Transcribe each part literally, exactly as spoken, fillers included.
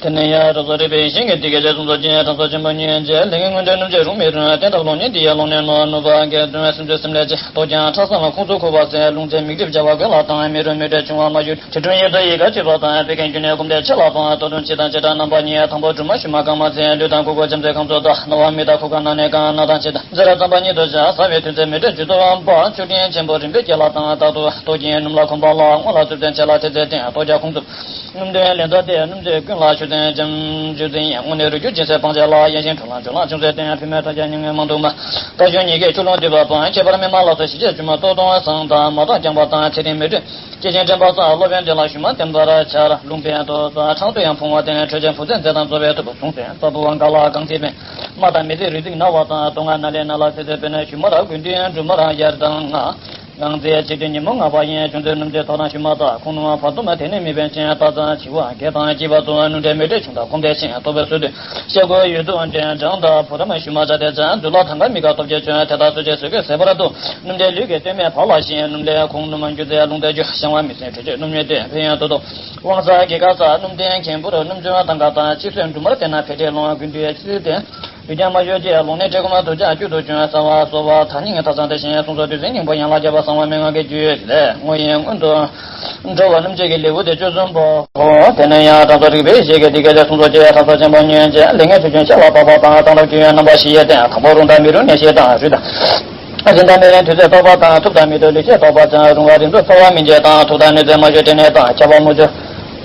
དེ་ནས་ཡང་རབ་ཏུ་རིག་པའི་ཞིང་གི་དེ་སྐད་ཅེས་གསུངས་སོ། ཅེས་ཐམས་ཅད་མཁྱེན་པ་ཉིད་ཀྱིས། ལས་ངན་ངན་འགྲོའི་སྣོད་བཅུད་རུང་མི་རུང་། བསྟན་དང་ལོག་ཉེས་འདི་ཡི་ལོག་ནས་ནོར། ནོར་བ་འགལ་དོན་སེམས་ཅན་སེམས་ལས་ཆེ། ལྟོ་ཆང་ཁྲག་བསམ་ལ་ཁོང་ཚོ་འཁོར་བ་ཟད། རླུང་རྩའི་མིག་རྡིབ་བྱ་བ་ཀུན་ལ་སྡང་། མི་རུང་མི་འབྲལ་འབྱུང་བ་མ་གྱུར། དྲི་བྲོ་གཡུལ་སའི་ཡལ་ག་གཅོད་པ་དང་། བད་ཀན་རྒྱུ་ནི་སྐོམ་དེ་ཆེ་ལ་སྤང་། ལྟོ་དང་ཅི་དང་ཅི་འདྲ་རྣམ་པ་གཉིས། དང་པོ་སྦྲུམ་མ་ཤུལ་མ་སྐར་མ་ཚེ། ལུས་དང་ཁུ་ཁུ་རྒྱམ་ཚོའི་ཁམས་ཚོ་དག། རྣ་བ་མིག་དང་ཁུ་ཁ་རྣ་ནས་གང་། རྣ་དང་ཅི་དང་ཟེར་ར་རྩམ་པ་ཉིད་དུ་བྱ། ཟ་བའི་དུས་ཚོད་མི་འབྲལ་རྒྱུ་ལྟོ་བ་འབའ། ཆུ་ཕྲན་ཆེན་པོ་རིམ་པས་བསྐྱལ་ལ་བཏང་། རྟག་ཏུ་ལྟོ་གྱི་སྣུམ་ལ་གོམས་པ་ལ། སྔོ་ལ་རྩུབ་ལྡན་ཆེ་ལ་ཐེ་ཚད་བསྟེན། ལྟོ་རྒྱ་ཁོང་ཚོ་སྣུམ་ལྡན་ལན་ཚྭ་སྟེ། སྣུམ་ཚོས་ཀུན་ལ་ཆུ་ཚན་འཇམ་ཆུ་ཚན། སྔོ་ནས་རུས་རྒྱུད་སྦྱིན་སྲེག་སྤང་བྱ་ལ། ཡང་ཞིང་དྲོད་ལ་འཇོ་ལ་ཅུང་ཟད་བསྟེན། བུད་མེད་དྲག་སྐྱེད་མྱ་ངན་མང་དུ་མ། རྟ་ཞོན་ཉིས་ཀས་ཆུ་ཀླུང་འདུས་པ་སྤང་། ཁྱད་པར་སྨིན་མ་ལ་སོགས་ཞི་བྱེད་ཆུ་མ་ལྟོགས་ལྟོང་བ་བཟང་དང་། མ་དག་རྐྱང་པ་དང་ཚེ་རིང་མི་འབྲལ། སྐྱེས་ཆེན་དྲན་པ་བཟང་། སློབ་དཔོན་འདི་ལ་ཞུམ་མ་བསྟེན་པར་བྱ། རླུང་བད་དོ་ཟ་ཁྲག་ཏུ་ཡང་ཕུང་བ་བསྟེན། དྲོད་ཆེན་བུ་ཚན་མཛེ་དང་བཙོ་བའི་ཐུབ་པ་ཟུང་བསྟེན། རྩ་ཕུ་བ་འགའ་ལ་གང་ཚིག་བསྟེན། རྨ་དང་མི་ཚིག་རུས་ཚིགས་ན་བ་དང་། ལྟོ་ང་ན་ལེ་ན་ལ་ཚེ་ཚེ་འབད་ན། ཞུམ་མར་དགུན་དུས་སྦྲུམ་མར་དབྱར་དང་ལྔ། གང་ཚེ་བྱི་དུས་ཉིན་མོ་ལྔ་པ་ཡིན། ཅུང་ཟད་སྣུམ་ཚོས་ཐོག་དང་ཞུམ་མ་དག། ཁོང་སྣུམ་བར་དུ་མ་དེ་ནི་མི་བན་ཅན། རྟ་དང་བྱི་བ་གད་དང་སྐྱིད་པ་བཙོ། སྣུམ་འབྲས་མི་འབྲལ་ཆུང་དང་སྐོམ་དེ་ཆེན། ལྟོ་བའི་ཟོས་དུས་ཤ་ཁུ་ཡོད་དུ་འདྲེན། སྦྲང་དང་བུ་རམ་ཞུམ་མ་བྱ་དེ་ཅན། རྫུས་ལ་ཐང་ག་མི་དགའ་སྟོབས་ཆེ་ཅུང་། དེ་དག་ཟོས་བྱས་ཟོས་གོས་ཟད་པར་འདུག། སྣུམ་འབྲས་ལུས་ཀྱི་སྟོད་སྨད་བག་ལ་ཞིང་། སྣུམ་ལས་ཁོང་སྣུམ་རྒྱུ་ཚད་རླུང་རྟའི་རྒྱུ། བཤང་བ་མི་སྲིན་དྲོད་སྐྱེད་སྣུམ་ཉེས་ཏེ། ཕན་ཡོན་དོ་དོ་དབང་ས་གེ་ཀ་ས། སྣུམ་ལྡན་ཁེམ་བུར་སྣུམ་ཆུང་དང་ག་དང་། ཕྱི་ཚོད་འབྲུ་མར་བསྟེན་ན་ཕེ་ཏེ་ལོང་། དགུན་དུས་ཕྱི་ཚོད་བསྟེན། ལུས་ཀྱང་མ་ཞོ་སྐྱེ། ལོང་ནས་བཀྲེས་སྐོམ་དུག་ཅག་སྐྱུག་ཏུ་བྱུང་། གསང་བ་གསོ་བ་དྭངས་སྙིགས་ཐག་ཚང་དེ་བཞིན་གསུངས་སོ། དུས་གསུམ་སྙིང་པོ་ཡན་ལག་བརྒྱད་པ་གསང་བ་མན་ངག་གི་རྒྱུད་ལས། དངོས་ཡིན་སྔོན་དུ་འགྲོ་བ་སྣུམ་བཅུད་ཀྱི་ལེའུ་སྟེ་བཅུ་གསུམ་པོ། དེ་ནས་ཡང་དྲང་སྲོང་རིག་པའི་ཞལ་གྱིས་འདི་སྐད་ཅེས་གསུངས་སོ། ཅེས་ཐམས་ཅད་མཁྱེན་པ་ཉིད་ཀྱིས། ལས་ངན་ཚུལ་ཁྲིམས་ཆེ་ལ་བབ་པ་དང་། གཏང་ལ་རྒྱུ་ཡོད་རྣམ་པ་བཞི་ཡི་སྟེང་། དང་པོ་རུང་དང་མི་རུང་ནད་བཞི་དང་རུས་དང་། རིན་དང་མི་རིན་དུས་ཚོད་ལྟོགས་པ་དང་། ཐུབ་དང་མི་ཐུབ་ལུས་ཤེས་ལྟོགས་པ་ཅན། རུང་བ་རིམ་གྲོ་ཚོར་བ་སྨིན་བྱེད་དང་། ཐུག་དང་ནུས་ཚད་མ་ཞོ་སྐྲན་ནད་དང་། ཁྱབ་པ་མུ་ཅོ་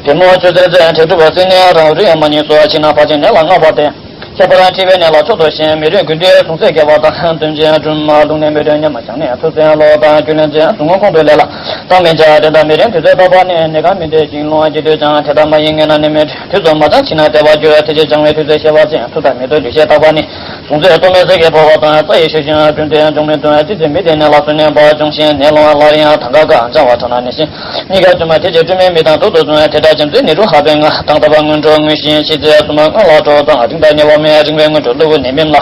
བེ་མོ་ཆུ་སེར་ཚོས་མཁྲེགས་གྲུབ་སྲིན་ནད་རང་རུས་ཡང་མ་ཉིད་སོགས། ཕྱི་ནང་བག་ཅན་ནད་ལ་སྔགས་པ་སྟེ། ཁྱད་པར་མཁྲིས་པའི་ནད་ལ་མཆོག་ཏུ་ཞེན། མི་རུང་དགུན་དུས་ཟུངས་ཟད་རྒྱས་པ་དང་། སྟོན་ཆེན་སྦྲུམ་མ་རླུང་ནད་མི་འབྲལ་ཉམས་མ་བྱང་ནད་ཐུག་སྲན་ལོག་དང་རྒྱུ་ལེན་ཚེ་ཟུག་རྔུ་ཁོང་དུ་ལེན་ལ་གཏང་མི་བྱ། རིན་དང་མི་རིན་དུས་ཚོད་ལྟོགས་པ་ནད། ནད་ཁང་མི་འདྲེས་ཤིང་ལོང་བ་སྐྱེ་དུས་ཀྱང་། དེ་ལྟར་མ་ཡིན་ངན་ན་ནད་མི་འདྲེས། དུས་སུ་མ་བྱང་ཕྱི་ནང་བདེ་བར་འགྱུར། དེ་ཕྱིར་བྱང་བའི་དུས་ཚོད་ཤེས་པར་བྱ། ཐུག་དང་མི་ཐུག་ལུས་ཤེས་ལྟོགས་པ་ནི། ཟུངས་ཟད་ལྟོ་མེད་ཟས་ཀྱི་ཕོ་བ་དང་། རྩ་ཡི་ཤུལ་བཞིན་སྦྲུམ་དེ་འབྱུང་མི་འདུག། དེ་ཚེ་མི་དེ་ནད་ལ་སོགས་ནད་པ་འབྱུང་ཞིང་། ནད་སློང་བ་སླར་ཡང་ཐང་ག་དཀའ། འཇམ་བ་ཁྲག་ནག་ནད་བཞིན་གཉིས་ཀ་བཅོས་མ། དེ་ཕྱིར་སྦྲུམ་མའི་མིག་དང་དུག་ཏུ་བཟུང་། དེ་འདྲ་འཇམ་རྩི་ནད་དྲུག་ཧ་པའི་ང་། དང་ཐ་བ་སྔོན་འགྲོ་དངོས་གཞི་ཤི་ཚེ་སྲུང་མ་སྔོན་ལ་འགྲོ་དང་། རིང་དང་ཉེ་བ་མེད་རིང་བའི་སྔོན་འགྲོ་གློ་བུར་ནད་མིན་ལ།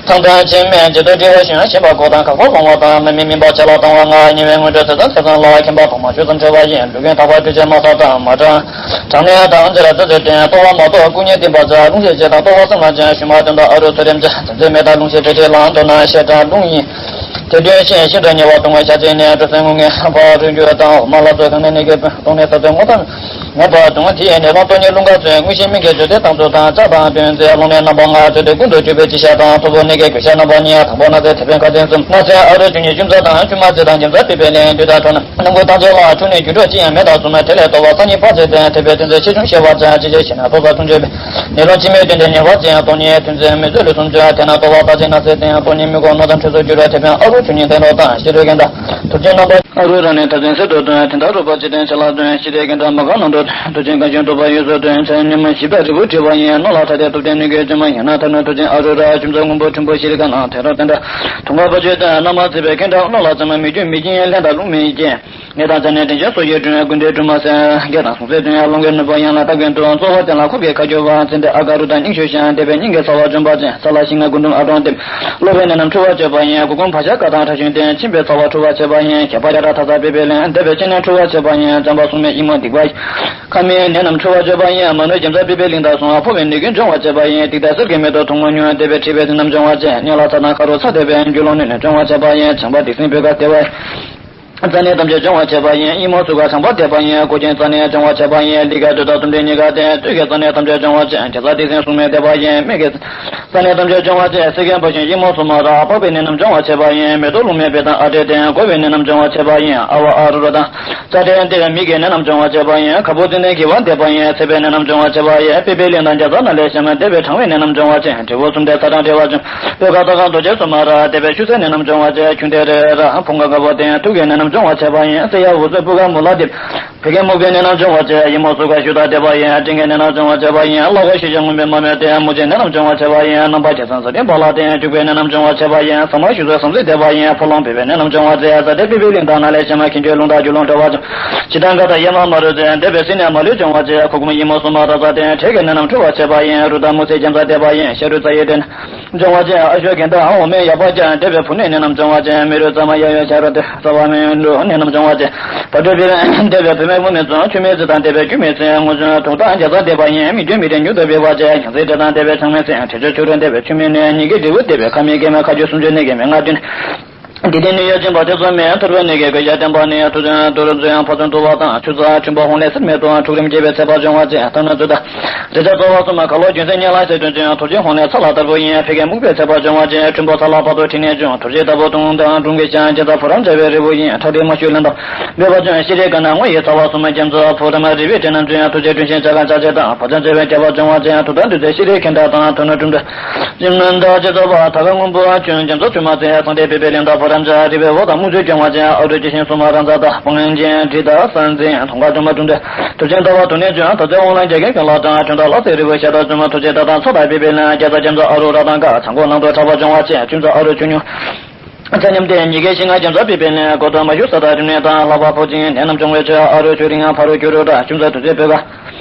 ཐང་ཐང་ཆེན་མེད་འཇིག་ལྟོ་འབྲི་བ་ཞིང་། ཞེན་པ་འགོག་དང་ཁག་པོ་སློང་བ་དང་། མ་མི་སྨིན་པ་ཆེ་ལ་སྡང་བ་ལྔ། ཉེ་བའི་སྔོན་འགྲོ་ཟས་དང་ཟས་གཙང་ལ། ཁེངས་པ་བག་མ་ཞོ་ཙམ་འཕྲོད་པ་ཡིན། ལུས་ཀུན་དག་པ་དྲོད་ཆེན་མ་ཟ་དང་མ་གྲང་། གྲང་ནད་དང་ཟས་ར་ཙི་ཙི་བསྟེན། ལྟོ་བ་མ་གཏོགས་བཀུག་ཉལ་བསྟེན་པར་བྱ། རླུང་ཤེད་ཆེ་དང་ལྟོ་བ་སེམས་ལ་འཇམ། ཞུ་མ་སྟོན་དང་ཨ་རུ་ཚུ་རེམ་བྱ། དེ་ཚེ་མེ་དང་རླུང་ཤེད་དྲོད་ཆེ་ལ། མདོར་ན་ཤེད་དྲག་རླུང་ཡིན། དེ་དུས་ཤེད་ཤིན་ཏུ་ཉེ་བ་གདུང་བ་ཤ་ཚའི་ནད། གྲོ་སོན་སྔོ་ངད་ཕ་རུལ་འགྱུར་དང་། འོ་མ་ལ་སོགས་གང་ནས་ནད་ཀྱི་བུ། གདོང་ནས་ས་ཚོད་སྔོ་དང་ངན་པ་བྱུང་། དེ་ཡི་ནད་སློང་སྟོད་ཉིད་རླུང་ཁ་ཚོས། དངོས་གཞི་སྨན་གྱི་བཅོས་ཏེ་བཏང་ཚུལ་དང་། ལྕགས་དང་སྟོན་རྩི་སློང་ནད་རྣམ་པ་ལྔ། ཚོད་དུས་ཀུན་ཏུ་བཅོས་པའི་སྤྱི་བཤད་དང་། ཐོར་བུ་ནད་ཀྱི་གོས་ཞབས་རྣམ་པ་གཉིས། དང་པོ་ན་ཚ་དེད་དཔོན་ཁ་ཚན་གསུམ། ན་ཚའི་ཨ་རུ་བཅུ་གཉིས་ཆུ་མཚོ་དང་། ཆུ་མ་རྩི་དང་སྦྱིན་སྲེག་པའི་ལན། དུས་དང་ཁྲོ་ན་སྣུམ་ཁུ་དང་ཆེ་ལ། ཆུ་ནི་རྒྱུ་འགྲོ་ཅི་ཡང་མེད་དང་གསུམ། དེ་ལས་ལྟོ་བ་ས་ཉིད་ཕར་ཚེ་ཚན། དེ་བས་དོན་ཚེ་ཆེ་ཆུང་ཤེས་པར་བྱ། ཅི་བྱས་ཤེ་ན་ལྟོ་ས་ཆུང་ཆོད་པས། ནད་སློང་སྤྱི་མེད་སྟོན་ཏེ་ཉེ་བར་བྱེད། སྟོང་ཉིད་དོན་ཚེ་མི་བཟོད་ལུས་སུམ་ཅུ། དེ་ན་ལྟོ་བ་ལྟ་ཅི་ན་ཚེ་ཚན། སྟོང་ཉིད་མི་དགོས་ནོར་དང་འཕྲོད་སུ་འགྱུར་བས། དེ་ཕན་ཨ་རུ་བཅུ་གཉིས་ལྡན་རོ་དང་། ཤི་དུས་རྒན་དང་དུག་ཅན་རྣམ་པ། ཨ་རུ་རང་ནས་ཐ་ཚན་སེ་དོ་དོན། དེ་འདྲ་རོ་པ་ཅི་དོན་ཆ་ལ་དོན། ཤི་དུས་རྒན་དང་མ་གང་ནང་དུ་དུག་ཅན་གང་བྱུང་དུག་པ་ཡོད་སོ་དོན། ཚན་ཉི་མ་ཞིབ་ལྟ་རིལ་བུ་བྲི་བ་ཡིན། རྣོ་ལ་ཐ་དད་དུག་ཅན་ནུས་ཀྱི་བཅོས་མ་ཡང་ན་ཐ་ནོད་དུག་ཅན་ཨ་རུ་ར། ཆུ་མཚོ་སྔོན་པོ་ཕྲན་བུ་ཤི་ལི་ཀ་ནང་དེ་རོ་དེ་འདྲ། དུང་ཁ་བ་ཆོས་དང་རྣམ་པ་ཚིག་པའི་ཁེངས་དྲག་རྣོ་ལ་ཚེར་མ་མི་རྒྱུ་མི་སྐྱིད་ལྷན་དང་རླུང་མི་སྐྱེ། ནད་དང་ཚ་ནད་དྲིན་ཅན་སོགས་ཀྱི་སྒྲོན་དགུན་དུས་སྦྲུམ་མ་སེར་སྐྱ་དང་ཟུངས་ཟད་དོན་ཡང་རླུང་གི་ནུས་པ་ཡང་ལ་ལྟ་གོན་དུ་གཙོ་བོ་བསྟན་ལ་ཁོབ་ཀྱི་ཁ་སྐྱོ་བ་ཚེ་འདི་ཨ་ག་རུ་དང་སྙིང་ཤོས་ཤང་འདས་པའི་སྙིང་གི་ཚ་བ་འཇོམས་པ་ཅན། ས་ལ་ཤིང་ལྔ་དགུ་འབྲུམ་ཨ་གྲོང་འདེབས། གློ་བའི་ནད་རྣམས་འཁྲུ་བར་བྱེད་པ་ཡིན། མགོ་ཀུན་བག་ཆགས་ཀ་དང་ཁྲག་ཤུན་བསྟེན། མཆིན་པའི་ཚ་བ་འཁྲུ་བར་བྱེད་པ་ཡིན། ཁྱད་པར་ཡ་ར་ཐ་ཚ་པི་པི་ལིན། འདས་པའི་སྤྱན་ནད་འཁྲུ་བར་བྱེད་པ་ཡིན། རྩམ་པ་སྲུང་མའི་ཡི་མོ་སྡིག་པ་ཡིན། ཁ་མིའི་ནད་རྣམས་འཁྲུ་བར་བྱེད་པ་ཡིན། མ་ནོར་སྦྱིན་སྲེག་པི་པི་ལིང་དང་གསུམ། ཕོ་བའི་ནད་ཀུན་སྦྱོང་བར་བྱེད་པ་ཡིན། ཏིག་ཏའི་གསེར་གྱི་མེ་ཏོག་ཐུང་ངུ་ཉུང་། འདས་པའི་མཁྲིས་པའི་རྣམས་སྦྱོང་བར་བྱེད། སྨྱོ་ལ་ཚ་དང་ཁ་རུ་ཚ་འདས་པའི་རྒྱུ་ལོང་ནད་རྣམས་སྦྱོང་བར་བྱེད་པ་ཡིན། བྱང་པ་སྡིག་སྲིན་བུ་ག་སྟེ་བ། རྩ་ནད་ཐམས་ཅད་སྦྱོང་བར་བྱེད་པ་ཡིན། ཡི་མོ་སུ་ག་བྱང་པ་འདས་པ་ཡིན། མགོ་ཅན་རྩ་ནད་སྦྱོང་བར་བྱེད་པ་ཡིན། ལི་ག་དུད་དང་དུམ་གྲའི་ཉི་ག་སྟེ། དུད་ཀྱི་རྩ་ནད་ཐམས་ཅད་སྦྱོང་བར་བྱེད། དྲི་ཟ་སྡིག་སྲིན་སྲུང་མའི་སྡེ་པ་ཡིན། སྨད་ཀྱི་རྩ་ནད་ཐམས་ཅད་སྦྱོང་བར་བྱེད། སེར་སྐྱའི་འབའ་ཞིག་ཡི་མོ་སུ་མ་ར། པགས་པའི་ནད་རྣམས་སྦྱོང་བར་བྱེད་པ་ཡིན། མེ་ཏོག་རླུང་མེ་བེ་དང་ཨ་ཏྲེ་སྟེ། གོ་བའི་ནད་རྣམས་སྦྱོང་བར་བྱེད་པ་ཡིན། ཨ་བ་ཨ་རུ་ར་དང་། ཙ་ཏྲེ་སྟེ། མིག་གི་ནད་རྣམས་སྦྱོང་བར་བྱེད་པ་ཡིན། ཁ་སྦུབ་ཙན་དན་གྱི་བ་འདེབས་པ་ཡིན། ཚད་པའི་ནད་རྣམས་སྦྱོང་བར་བྱེད་པ་ཡིན། པི་པི་ལིང་དང་རྒྱ་ཚ་ན་ལས་གཤམ་འདས་པའི་གྲང་བའི་ནད་རྣམས་སྦྱོང་བར་བྱེད། དྲིལ་བུ་གསུམ་ལྡན་ཚ་གྲང་དྲི་བ་འཇོམས། སྤོས་དཀར་ཚ་གང་རྡོ་རྗེ་སུ་མ་ར། འདས་པའི་ཆུ་སེར་ནད་རྣམས་སྦྱོང་བར་བྱེད། ཁྱུང་དེ་རེ་ར་ཕུང་ཁ་དཀར་པོ་སྟེ། དུག་གི་ནད་རྣམས་སྦྱོང་བར་བྱེད་པ་ཡིན། སེར་ཡ་འུ་ཚོས་སྤུ་ག་མུ་ལ་འདེབས། བད་ཀན་སྨུག་པོའི་ནད་རྣམས་སྦྱོང་བར་བྱེད། ཡི་མོ་སུ་ག་ཤུ་དང་འདེབས་པ་ཡིན། སྤྲིན་གྱི་ནད་རྣམས་སྦྱོང་བར་བྱེད་པ་ཡིན། གློ་བ་ཤུ་ཅན་རྔོན་པའི་མ་མེད་དེ། མུ་ཅན་ནད་རྣམས་སྦྱོང་བར་བྱེད་པ་ཡིན། རྣམ་པ་བརྒྱ་ཚང་ས་སྟེང་པ་ལ་བརྟེན་འཇུག་པའི་གནས་རྣམས་སྦྱོང་བར་བྱེད་པ་ཡིན། ཟ་མ་ཞུ་ཚོད་བསམ་སྲིད་འདས་པ་ཡིན། འཕོ་ལོང་སྤེལ་བའི་གནས་རྣམས་སྦྱོང་བར་མཛད། ཟ་འདྲེ་སྤེལ་བའི་གླིང་དང་ནཱ་ལས་བྱེ་མ་གིན་ཁྱོད་རླུང་དང་རྒྱུ་ལོང་བྲལ་བ་བྱུང་། ཇི་ལྟར་འགའ་དང་ཡེ་མ་མ་རུ་མཛད། འདས་པའི་སྲིད་ནས་མ་ལུས་སྦྱོང་བར་བྱེད། ཁུ་ཁུམ་ཡི་མོ་སུ་མ་ར་ས་སྟེང་བྲེ་གི་གནས་རྣམས་འཁྲུ་བར་བྱེད་པ་ཡིན། རུ་དང་མུ་ཚེ་རྒྱ་མཚོ་འདས་པ་ཡིན། ཤ་རུས་རྩ་ཡི་སྒྲེན་སྦྱོང་བ་ཅན། ཨ་ཤོ་གན་དང་འོ་མའི་ཡག་པ་ཅན། འདས་པའི་བུ་ནས་ནད་རྣམས་སྦྱོང་བ་ཅན། མི་རུས་རྩ་མ་ཡ་ཡོ་ཤ་རུ་དེ་རྩ་བ་མི་རུ་ནད་རྣམས་སྦྱོང་བ་ཅན། བ་དྲོད་པའི་འདས་པའི་བུད་མེད་དབུ་མའི་ཚོགས། ཆུ་མིག་རྩི་དང་འདས་པའི་སྐྱུ་མིག་རྩི། དངུལ་ཆུ་དུག་དང་རྒྱ་ཚ་འདས་པ་ཡིན། མིག་དྲོད་མི་དྲོད་མྱུར་དུ་སྦེད་པ་ཅན། ཡང་རྩི་དྲོད་དང་འདས་པའི་ཆང་མིག་རྩི། དྲི་ཆུ་ཆུ་རུ་འདས་པའི་ཆུ་མིག་ནད། མྱི་གི་འབྲས་བུ་འདས་པའི་ཁ་མིག་སྐྱེས་མའི་ཁ་རྒྱུ་སུམ་ཅུ་ནད་ཀྱི་མི་ལྔ་བདུན། འདི་དེ་ནི་ཡོད་ཅན་པ་དེ་ཚོ་མེད། ཐུར་བའི་ནད་ཀྱི་དགོས་ཡ་བསྟན་པ་ནི། ཐུར་ཚོན་དུར་རོ་མཛོ་ཡང་ཕ་ཚོན་དུ་བ་དང་། ཆུ་ཚ་ཆུན་པོ་ཧོང་ལས་སེར་མེད་དོ། འཁྲུག་རིམ་རྒྱས་པའི་ཚད་པ་སྦྱོང་བ་ཅན། ཐ་ན་ཚོད་ད། རེ་ཆ་རྩ་བ་གསུམ་མ་ཁ་ལོ་རྒྱུན་སེང་སྙན་ལ་ཟེར་དོན་ཅན། ཐུར་ཆེན་ཧོང་ལས་ཚ་ལ་ལྟར་བུ་ཡིན། ཕ་གི་སྨུག་པའི་ཚད་པ་སྦྱོང་བ་ཅན། ཁྲུན་པོ་ཚ་ལ་བར་དུ་ཁྲིད་ནས་བྱུང་། ཐུར་ཆེན་ལྟ་བུ་དུང་དང་དྲུང་གི་ཤང་། རྒྱ་ཚ་ཕོ་རམ་འདྲ་བའི་རི་བོ་ཡིན། ཁྲག་དྲི་མ་ཞུ་ལེན་དང་འབེལ་བ་ཅན། ཤི་རེ་ག་ན་དངོས་ཡི་ཚ་བ་གསུམ་མ་རྒྱ་མཚོ་ཕོ་རམ་རི་བའི་དྲི་རྣམས་ཅན། ཐུར་ཆེན་དྲུང་ཤིང་བྱ་ག་བྱ་ཆེ་དང་། བ་ཚན་བྱ་བའི་རྒྱ་བ་སྦྱོང་བ་ཅན། ཐུར་དང་དྲུང་ཚེ་ཤི་རེ་ཁེན་ཏ་དང་། ཐུར་ན་དྲུང་འདྲ། ཅིམ་ནན་ད་ཅེ་ཚོ་བ་ད་ག་སྔོན་པོ་ཆུན་རྒྱ་མཚོ་ཆུ་མ་ཚན། སང་སྟེ་པེ་པེ་ལེན་ད་ཕོ་རམ་ཇ་རི་བའི་འོ་དང་སྨུག་ཆུ་སྐྱོང་བ་ཅན། ཨ་རུ་ཅི་ཤིང་སུ་མ་རང་ཛ་ད་བང་ཅན་དྲི་ད་སན་ཛིན་དོང་ཁ་ཅོ་མ་དྲུང་འདྲ། དུར་ཆེན་ལྟ་བ་དུར་ནས་ཅོན། དུར་ཚེ་དབང་ལ་རྒྱ་སྐད་ཀྱང་ལ་དང་། ཁྲོན་ད་ལ་སེ་རི་བོ་ཤ་ད་ཅོ་མ་ཐུར་ཆེན་ད་དང་ཚ་ད་པེ་པེ་ལེན་རྒྱ་ཚ་རྒྱ་མཚོ་ཨ་རུ་ར་དང་ག་ཚང་གོ་ནང་དུ་ཁྲ་བ་སྦྱོང་བ་ཅན། ཆུན་ཚ་ཨ་རུ་ཆུ་ཉུང་། ཆ་མཉམ་སྟེ་ཉི་གེ་ཤིང་ང་རྒྱ་མཚོ་པེ་པེ་ནས་གོ་ཏོ་མ་ཞུ་ས་ད་རིམ་ནས་དང་ལྷ་བ་ཕོ་ཅིང་ནས་རྣམ་སྦྱོང་བའི་ཆོས། ཨ་རུ་ཆུ་རིང་ཕ་རུ་ཁྱུ་རུ་ར་ཆུ་མཚོ་དུ་ཚེ་པོད་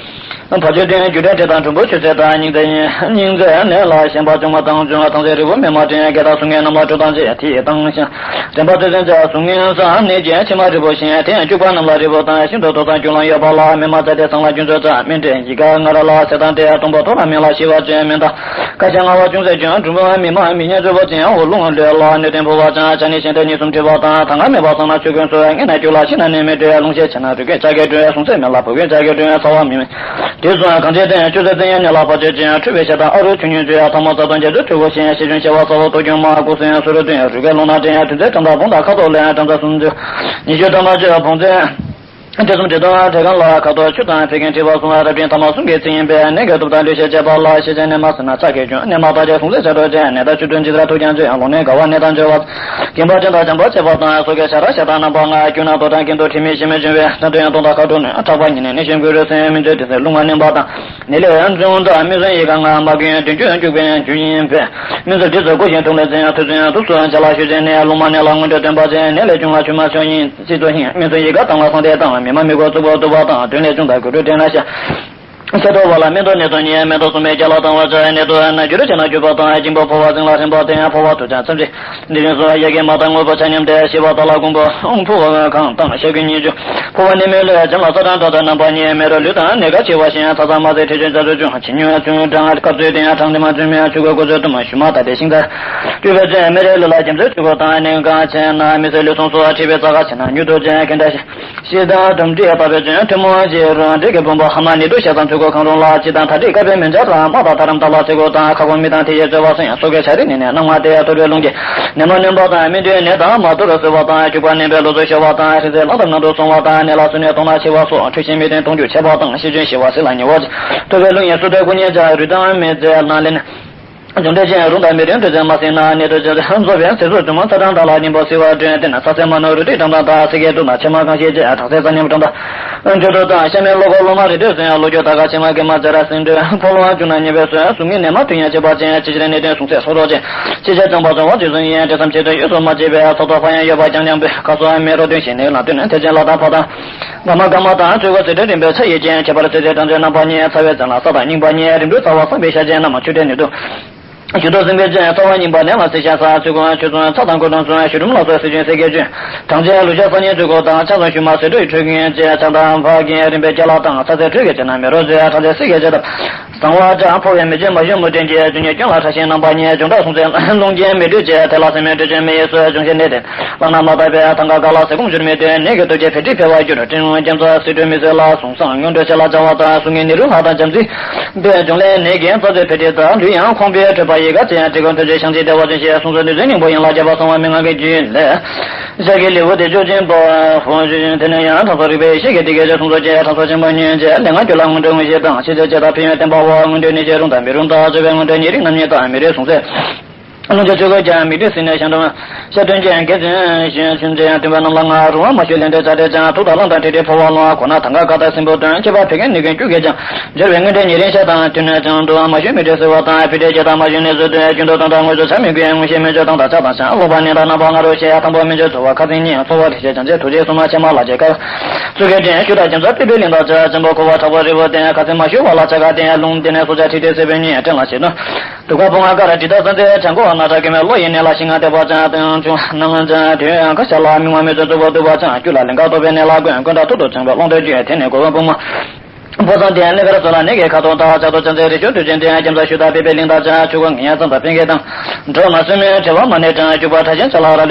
ག་བ་ཆོས་ལྡན་རྒྱུ་འབྲས་བྲལ་དང་གྲུམ་བུ་ཆུ་ཚེ་དང་སྙིང་རྩེ་སྙིང་རྩེ་ནས་ལ་ཞེན་པ་སྦྱོང་བ་དང་འབྱུང་བ་དང་ཚེ་རི་བོ་མེ་མ་དྲན་གེ་དང་གཟུགས་ངན་རྣམས་ལ་དྲོད་དང་བཅས་ཐིག་དང་ཞིང་། དྲན་པ་ཚེ་ཚེ་འཇའ་གཟུགས་ངན་སང་ནས་རྒྱན་ཕྱི་མ་རི་བོ་ཞིང་དེ་ཡང་སྐྱུག་པ་རྣམས་ལ་རི་བོ་དང་ཤིན་ཏུ་དོག་དང་སྐྱུག་ལང་ཡོད་པ་ལ་མེ་མ་ཚ་དེ་སང་ལ་རྒྱུ་མཚོ་ཚ་མེ་འདྲེ་ཡི་ག་ང་ར་ལ་ཚེ་དང་དེ་སྟོང་པོ་ཐོག་ལ་མེ་ལ་ཤི་བ་བཅོས་མེ་དང་། ཁ་ཆེ་ང་བ་ཅུང་ཟད་ཀྱང་གྲུམ་བུ་མི་མ་མི་ཉན་རྩོད་པོ་ཅན་འོ་རླུང་ལོས་ལ་གནོད་ལྡན་ཕོ་བ་ཅང་ཆ་ནི་ཤིང་རྟ་གཉིས་གསུམ་བྲི་བ་དང་ཐ་ང་མེད་པ་སང་ན་ཆོས་ཀུན་སོ་ངེ་ན་རྒྱུ་ལ་ཤི་ན་ནི་མི་འདྲེ་རླུང་ཤེད་ཆེ་ན་རུས་ཀན་ལྕགས་ཀྱི་སྒྲོན་གསུང་ཚད་མེད་ལ་བུ་གུན་ལྕགས་ཀྱི་སྒྲོན་ཚ་བ་མི་མེད། དེ་སོང་གང་ཚེ་དེ་ཆུ་ཚེ་ཚེ་ཡང་ནི་ལ་ཕ་ཆོས་ཅན་འཁྲུལ་བའི་ཤ་དང་ཨ་རུ་ཆུ་ཉུང་བཅོས་ཡ་ཐ་མ་ས་དང་རྒྱ་མཚོའི་ཁྲུ་བོ་ཤེས་ཤེས་ཆུང་ཤེས་བ་ས་བོ་ཏོ་ཀྱང་མ་ཀུ་སེང་སུ་རུ་སྟོན་རུས་ཀན་རླུང་ན་དྲན་ཡ་དུས་ཚེ་གྲངས་དང་བུང་དང་ཁ་དོག་ལེན་གྲངས་ཚ་སུམ་ཅུ་ཉི་ཤུ་ཐ་མ་བཅོས་བུང་ཚེ། དེ་གསུམ་དྲི་དང་བྲེ་གང་ལ་ཁ་དོག་ཆུ་དང་ཕེ་གན་བྲི་བ་གསུང་བ་རབ་བྱིན་ཐ་མ་གསུམ་གྱི་ཚིག་ཡིན་པས་ནད་ཀྱི་སྟོབས་དང་ལུས་ཤེས་བཅས་པ་ལ་ཤེས་བྱ་ནད་མ་ཟིན་ན་ཆགས་ཀྱི་སྐྱོན་ནད་མ་དག་ཅེས་གསུང་ཚེ་བྱ་སྒྲོ་ཅན་ནད་དང་ཆུ་དོན་ཇི་ལྟར་ཐུག་ཀྱང་བཅོས་ཡང་ལོང་ནད་དགའ་བ་ནད་དང་འབྱོར་བ་གིན་པ་ཅན་དང་བྱམས་པ་བྱེད་པ་དང་སོ་གའི་བྱ་ར་བྱ་དང་རྣམ་པ་ལྔ་སྐྱུར་ན་དོ་དང་གིན་དུ་དྲི་མི་ཞིམ་མི་འབྱུང་བའི་ནད་དུ་ཡང་སྟོང་དང་ཁ་དྲོ་ནི་ཁྲག་པ་ཉིད་ནས་ནད་གཞན་ཀུན་རུས་སེམས་མི་འཇོད་དེ་ཚེ་རླུང་ང་མནན་པ་དང་ནད་ལས་འབྱུང་དང་མི་བཟོད་ཡི་ག་ང་མ་གིན་དུས་རྒྱུན་འཇུག་པའི་རྒྱུ་ཡིན་པས་མི་ཚོ་འདི་ཚོ་ཀུ་ཤིང་ཐུག་ལས་ཚེ་ཡང་ཐུག་ཚེ་ཡང་ཐུག་སོ་བྱ་ལ་ཞུ་ཅན་ནས་རླུང་མ་ནད་ལ་སྔོན་འགྲོ་སྟོན་པ་ཅན་ནད་ལས་བྱུང་བ་ཆུ་མ་ཆོག་ཡིན། སྲིད་དུ་ཧིང་མི་ཚུན་ཡི་ག་དང་བ་སང་དེ་དང་མི་མ་མི་གོ་གཙུག་པོ་གཏུག་པ་དང་དོན་ལས་བྱུང་དང་གུ་རུ་དྲན་ན་ཤ། ཁྱེད་དོ་བ་ལ་མེ་ཏོག་ནེ་ཏོག་ཉིད་མེ་ཏོག་གསུམ་པའི་རྒྱ་ལ་དང་བ་ཅའི་ནེ་ཏོག་ན་རྒྱུ་རུ་ཆེ་ན་རྒྱུ་བ་དང་སྙིང་པོ་ཕོ་བ་ཟིང་ལ་ཧྲེང་པ་དེ་ཡང་ཕོ་བ་དུ་ཅང་ཙམ་ཅིག་འདི་བཞིན་སོ་ཡ་གི་མ་དང་དངོས་པོ་ཆ་མཉམ་དེ་ཤི་བ་ད་ལ་ཀུན་པོ་ཨང་ཕོ་བ་གང་དང་ཤ་གི་ཉིད་རྒྱུ་ཕོ་བ་ནི་མེ་ལུས་ཅམ་ལ་ས་གྲང་དྲག་དང་རྣམ་པ་གཉིས་མེ་རོ་ལུས་དང་ནེ་ག་ཆེ་བ་ཞིང་ཚ་ཚ་མ་ཟེ་ཁྲི་ཆུན་ཅ་ཆུ་ཆུང་ཆི་ཉུ་ཆུང་གྲང་སྐབས་ཚོད་དེ་ཡང་གྲང་དེ་མ་ཆུན་མེ་ཆུ་གོ་གོ་ཚོད་དུ་མ་ཞུ་མ་ད་དེ་ཤིང་ད་རྒྱུ་བའི་ཚེ་མེ་རེ་ལུ་ལ་རྒྱ་མཚོའི་ཆུ་གོ་དང་ནེ་ག་ཆེ་ན་མི་ཚེ་ལུས་སོང་སོ་ཁྲི་བའི་ཚ་ག་ཆེ་ན་ཉུ་དོ་ཅན་གན་ད་ཤི། ཤེས་དང་དམ་ཁྲིད་པ་བས་ཀྱང་ཐུན་མོང་ཆེ་རུ་འདྲེ་གི་བུམ་པ་ཧ་མ་ནི་དུ་ཤ་དང་ཚུ་གོ་གང་རུང་ལ་ཅི་དང་ད་ཁྲིད་བཀའ་པའི་མི་འཇའ་དང་མ་དང་ཐ་རམ་ད་ལ་ཚེ་གོ་དང་ཁ་གོ་མི་དང་དེ་ཡི་རྩོལ་བ་སོང་ཡང་སོ་གའི་ཆ་རི་ནི་ནས་སྣང་བ་དེ་ཡ་ཐོར་བའི་རླུང་གིས་ནད་མ་ནོན་པ་དང་སྨིན་དུས་ནད་དང་མ་དུ་རུ་གསོལ་བ་དང་སྐྱུག་པ་ནད་པའི་ལོ་ཚོད་ཤོར་བ་དང་ཧྲི་ཚེ་ལང་དང་ནང་དུ་སོང་བ་དང་ནད་ལ་སུ་ནས་གཏོང་ན་ཆེ་བ་སོགས་འཁྲུལ་ཞིང་མི་བདེན་གཏོང་རྒྱུ་ཆད་པ་དང་ཤི་སྐྱོན་ཞི་བ་སྲིད་ལ་ཉེ་བ་ཐོར་བའི་རླུང་ཡིན་སུ་དོད་ཀུ་ཉེ་བྱ་རུས་དང་མི་ཚེ་ལ་ལེན། འབྱུང་འདྲེ་ཅན་རུང་དང་མི་རུང་འདྲེ་ཚན་མ་སྲིད་ན་ནད་དུ་ཅན་རྫོགས་པའི་ཚེ་སྲོག་དུ་མ་ཚ་གྲང་དག་ལ་སྙིང་པོ་སྲི་བ་སྒྲོན་ཏེ་ན་ཚ་ཚེ་མ་ནོར་རུ་ཏི་གྲང་དང་དག་སྲི་གའི་དུ་ན་ཕྱེ་མ་གང་ཤེས་ཀྱི་དག་ཚེ་ཚ་ཉམས་གྲང་དང་འཇུ་དུ་དང་ཤ་མེད་བློ་ཁོག་བློ་མ་རི་འདོད་ཚེ་ཡང་བློ་རྒྱུ་དག་ག་ཕྱེ་མ་གེ་མ་ཛ་ར་སྲིན་འདོད་འཁོར་ལོ་བ་བཅུ་ན་ཉེ་བའི་སོན་གཟུགས་ངན་ནད་མ་ཐུན་ཡང་བྱེད་པ་ཅན་ཅི་ཕྱིར་ནད་དོན་གསུང་ཚེ་སོ་རོགས་ཅན་ཅི་ཕྱིར་གཙང་པ་བཟང་བ་དུས་གསུམ་ཡན་དེ་ཙམ་ཆེད་དུ་ཡོད་སོ་མ་བྱེད་པའི་ཚོགས་ཐོག་ཕ་ཡང་ཡོད་པ་ཀྱང་ཀྱང་པོས་ཁ་སོ་མེ་རོ་དོན་ཞིང་ནད་ལ་དོན་ཐེ་ཅན་ལ་དང་ཕ་དང་། ག་མ་ག་མ་དང་ཆོས་གོས་ཚེ་འདྲ་རིམ་པའི་ཚ་ཡི་རྐྱེན་ཁྱད་པར་ཚེ་ཚེ་གྲངས་ཅན་རྣམ་པ་གཉིས་ཚ་བའི་ཚེ་ལ་ས་དང་རྙིང་པ་གཉིས་རིམ་གྲོ་ཚ་བ་བསམ་པའི་ཤ་ཅན་རྣམས་ཆུ་འདྲེན་ནུས་དུ། ཞུ་དོ་སེམས་པའི་ཅན་ཚ་བ་རྙིང་པ་ནས་ལ་སེ་ཤ་ས་ཚུལ་ཁོང་ཆུ་ཚོན་ཚ་དང་ཀོ་དང་ཚོན་ཞུ་རུམ་ལ་སོགས་སེ་ཅན་སེ་གེ་ཅན། གྲངས་ཅན་ལུ་ཤ་ས་ཉིན་ཚུལ་ཁོ་དང་ཆ་ཚང་ཞུ་མ་སེ་འགྲོ་ཡི་འཕྲོད་ཀྱིན་ཅན་ཆང་དང་ཕ་གིན་རིམ་པའི་རྒྱ་ལ་དང་ཚ་ཚེ་འཕྲོད་ཀྱི་ཅན་ན་མེ་རོ་ཟེར་གྲངས་ཅན་སེ་གེ་ཅན་དང་། གསང་བ་ཅན་ཕོ་བའི་མི་ཅན་མ་ཞུ་མུ་སྟེང་གི་འབྱུང་ཉེས་སྐྱོན་ལ་ཕྲ་ཞིང་རྣམ་པ་གཉིས་འབྱུང་དྲག་སོང་ཚེ་རླུང་རྒྱན་མི་འདུས་བྱས་དེ་ལ་སེམས་མེད་འདྲེ་ཅན་མི་ཡི་སོས་འབྱུང་ཞིང་གནས་ཏེ། བླ་ན་མ་དག་པའི་ཐང་ག་ག་ལ་ཟེ་ཀུང་བཞུར་མི་དོན་ནད་ཀྱི་སྟོབས་ཀྱིས་འཕེལ་འགྲིབ་འཕེལ་བར་འགྱུར། སྤྲིན་རུང་རྒྱ་མཚོ་སྲིད་གྲོལ་མི་བཟོད་ལ་གཟུང་བསམ་སྔོན་འགྲོ་ཆེ་ལ་བྱ་བ་དང་གཟུགས་ངན་ནི་རུ་ལྷག་དང་འཇམ་རྩི། འདོད་འབྱུང་ལས་ནད་ཀྱི་རྩ་རྫས་འཕེལ་འགྲིབ་དང་ལུས་ཡང་ཁོང་པའི་ཁྲོད་པ་ཡི་ག་ཅན་དྲི་གོང་དོན་ཆེ་ཤང་ཆེ་བདེ་བ་ཅན་ཞེས་གསུང་ཚུལ་འདི་ཚོའི་སྙིང་པོ་ཡིན་ལ་རྒྱས་པ་གསང་བ་མན་ངག་གི་རྒྱུད་ལས། ཞག་གི་ལེའུ་སྟེ་བཅུ་གཅིག་པ། ཧོ་ཞུ་ཞུ་དེ་ནས་ཡང་དྲང་སྲོང་རིག་པའི་ཡེ་ཤེས་ཀྱི་དེ་སྐད་ཅེས་གསུང་ཚུལ་གྱི་དྲང་སྲོང་ཆེན་པོ་ཉོན་ཅན་ལས་ང་ཁྱོད་ལ་སྔོན་འགྲོའི་དངོས་གཞི་དང་ཤེས་བྱ་ཅན་དང་ཕན་ཡོན་བསྟན་པའོ། སྔོན་འགྲོའི་གནས་ཆེ་རུང་དང་མི་རུང་དང་རྩོད་པའི་སྔོན་འགྲོའི་ཉེ་རིང་རྣམ་གཉིས་དང་མི་རེ་གསུང་ཚེ། ལྷུན་གྱིས་ཆོས་སྐུ་ཀྱང་མིག་ཏོ་སྲིད་ནས་ཞལ་འདྲ་མ། ཤ་སྟོན་ཅན་དགེ་ཚུལ་ཞུ་ཆུན་ཚེ་སྟོན་པ་རྣམས་ལ་ང་རུང་བ་མ་ཞུ་ལན་འདྲེན་བྱ་འདྲེན་ཅང་ཐུགས་དང་བླངས་དང་ཁྲིད་ཁྲིད་འཕོ་བ་ལོང་གོ་ན་ཐང་ག་ཀ་ད་སྲིན་པོ་སྟོན་ཁྱེད་པ་བད་ཀན་ནི་ཀུན་བཅུ་གས་ཀྱང་སྦྱོར་བའི་དངོས་འབྲེལ་ཉེ་རིང་ཤ་དང་དུས་ནས་ཀྱང་འགྲོ་བ་མ་ཞུ་མི་འདྲེན་ཟེར་བ་དང་ཕི་འདྲེ་རྒྱ་དང་མ་ཞུ་ནས་བཟོད་དུ་རྒྱུན་དུ་དང་དང་དངོས་སུ་བྱ་མི་དགོས་མངོན་ཤེས་མི་འཇོག་དང་དང་ཆ་དང་ཆ་ལོག་པ་ནི་དང་རྣམ་པ་ང་རོ་ཞེས་དང་པོ་མི་འཇོག་ཚོར་བ་ཁ་ཚིག་གཉིས་ཚོར་བ་ལས་བྱེད་ཀྱང་ཚེ་ཐུགས་རྗེ་སོ་མ་ཆེ་མ་ལ་བྱེད་ཀ་ཚུལ་གལ་ཏེ་ཞུ་དང་རྒྱ་མཚོ་པི་པའི་གླིང་དང་བཅས་འཇམ་པོ་འཁོར་བ་དྲག་པོ་རི་བོ་སྟེང་ཁ་ཚིག་མ་ཞུ་བ་ལ་ཆ་ག་སྟེང་ལུང་སྟེང་ནས་སོ་བྱ་ཁྲི་སྟེ་སྲིད་པའི་གཉིས་ཕྲན་ལ་བྱེད་དོ། དུ་ཁ་བུ་ང་ཀ་ར་ཇི་ལྟར་ས་མཛད་བྱང་ཁོ་ན་དྲ་གི་མེ་ལོ་ཡི་ནས་ལ་ཤི་ང་དེ་བ་ཅང་དོན་ཆུང་ནང་ཅང་དོན་ཁ་ཤ་ལ་མི་མ་མི་ཚོ་གཙུག་པ་འདུ་བ་ཅང་རྒྱུ་ལ་ལིང་ག་ཏོ་པའི་ནས་ལ་ཀོན་ཀོན་ཏ་ཐུ་ཏུ་ཅང་པའི་ཀློང་དོན་རྒྱུ་དེ་ནས་གོ་བ་བུ་མ་ཕོ་བཟང་དེ་ལེ་ཁར་སོ་ལ་ནས་གི་ཁ་ཏོ་ཏ་ཅག་ཏོ་ཅང་ཚེ་རི་ཆུ་དུ་ཅན་དེ་རྒྱམ་ས་ཤུ་ད་པེ་པེ་ལིང་ད་ཅང་ཆུ་གོ་ངི་ཡ་ཙམ་ད་པེ་གེ་དང་འགྲོ་མ་སུ་མེ་དྲི་བ་མ་ནས་ཅང་རྒྱུ་པ་ཁྲ་ཆེན་ཆ་ལ་ར་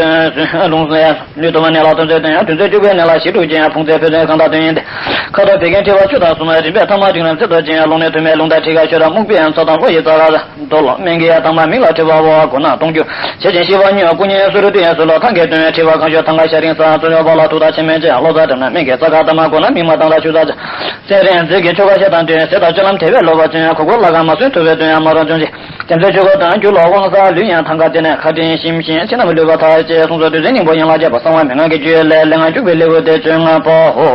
ལོན་ལུས་ཏོ་མ་ནས་ལ་ཏོ་ཚེ་དོན་དུས་ཚོད་རྒྱུ་པའི་ནས་ལ་ཤི་དུ་ཅན་ཕུང་ཚེ་ཕེ་ཚེ་གང་ད་དོན་ཡིན་ཏེ། ཁ་དོག་བད་ཀན་ཁྲི་བ་བཅུ་དང་གསུམ་རིམ་པས་ཐ་མ་འབྲིང་རིམ་ཚེ་དོ་ཅན་ལུང་ནས་ཐུ་མའི་ལུང་དང་ཁྲི་ཁ་ཤོ་ར་སྨུག་པའི་ཡང་ཚ་དང་ལོ་ཡི་ཙ་ར། རྡོ་ལོ་སྨན་གྱི་ཡ་དང་མ་མིག་ལ་ཁྲི་བ་བ་གོ་ན་གཏོང་རྒྱུ། བྱེད་ཅིང་ཤི་བ་ཉུང་ཀུ་ཉིན་སུ་རུ་ཏི་ཡ་སུ་ལ་ཐང་གི་དོན་ཁྲི་བ་གང་ཤོ་ཐང་ག་ཤ་རིང་ས་སུ་ཡོ་བ་ལ་ཐུག་ད་ཆེ་མེད་ཅན་ལོ་ཙ་དྲན་ན་སྨན་གྱི་ཙ་ག་ད་མ་གོ་ན་མིག་མ་དང་ལ་ཆུ་ཙ་ཅ། སེ་རེན་ཟེར་གྱི་ཆོ་ག་ཤ་དང་དོན་ཟེ་དང་སྤྱོད་ལམ་དེ་བས་ལོ་བ་ཅན་ཁོ་ཁོ་ལ་ག་མ་སུན་ཐུ་བའི་དོན་ཡ་མ་རོ་ཅུང་ཅི། རྒྱ་མཚོའི་ཆོས་སྐོར་དང་རྒྱུ་ལ་དབང་ས་ལུས་ཡང་ཐང་ག་དེ་ནས་ཁ་དྲིན་ཞིམ་ཞིང་ཕྱི་ནམ་ལུས་པ་ཐག་བཅད་གསུང་སོགས་དུས་ཚོད་སྙིང་པོ་ཡན་ལག་བརྒྱད་པ་གསང་བ་མན་ངག་གི་རྒྱུད་ལས་ལས་ངན་བཅུག་པའི་ལེའུ་སྟེ་བཅོ་ལྔ་པའོ།